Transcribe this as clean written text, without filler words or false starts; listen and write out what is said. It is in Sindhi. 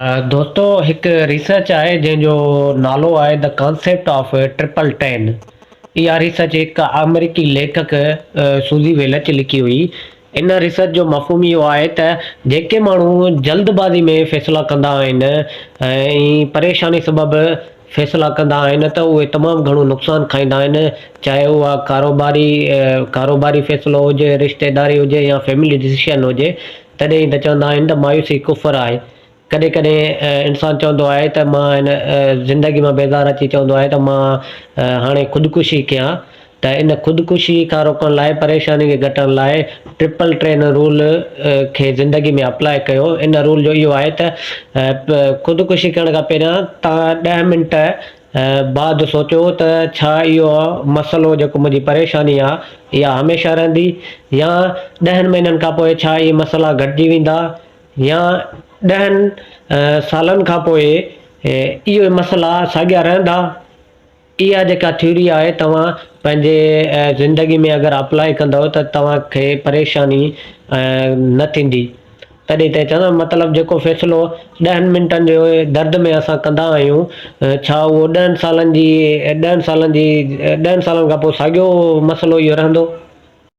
دوستو هڪ ريسرچ آهي جنهن جو نالو آهي the concept of triple 10 اها ريسرچ هڪ آمريڪي ليکڪ سوزي ويلچ لکي هئي. ان ريسرچ جو مفهوم اهو آهي ته جيڪي ماڻهو جلد بازي ۾ فيصلا ڪندا آهن ۽ پريشاني سبب فيصلا ڪندا آهن ته اهي تمام گهڻو نقصان کائيندا آهن چاهي اها ڪاروباري ڪاروباري فيصلو هجي رشتيداري هجي يا فيملي ڊسيشن هجي تڏهن ئي ته چوندا آهن ته مايوسي ڪفر آهي. ڪڏهن ڪڏهن انسان چوندو آهي ته مان هن زندگي مان بيزار اچي چوندو آهي ته مان هاڻي خودڪشي ڪيان ته ان خودڪشي کان روڪڻ لاء پريشاني کي گهٽڻ لاء ٽرپل ٽرين رول کي زندگي ۾ اپلاء ڪيو. ان رول جو اهو آهي ته خودڪشي ڪرڻ کان پهريان توهان ڏهه منٽ بعد سوچيو ته ڇا اهو مسئلو جيڪو منهنجي پريشاني آ اها هميشه رهندي يا ڏهن مهينن کان پوء ڇا اهي مسئلا گهٽجي ويندا يا ڏهن سالن کان پوء اهي مسئلا ساڳيا رهندا. اها جيڪا ٿيوري آهي توهان پنهنجي زندگي ۾ اگر اپلائي ڪندؤ ته توهان کي پريشاني نه ٿيندي. تڏهن ته چوندا مطلب جيڪو فيصلو ڏهن منٽن جي درد ۾ اسان ڪندا آهيون ڇا اهو ڏهن سالن جي ڏهن سالن جي ڏهن سالن کان پوء ساڳيو مسئلو اهو رهندو.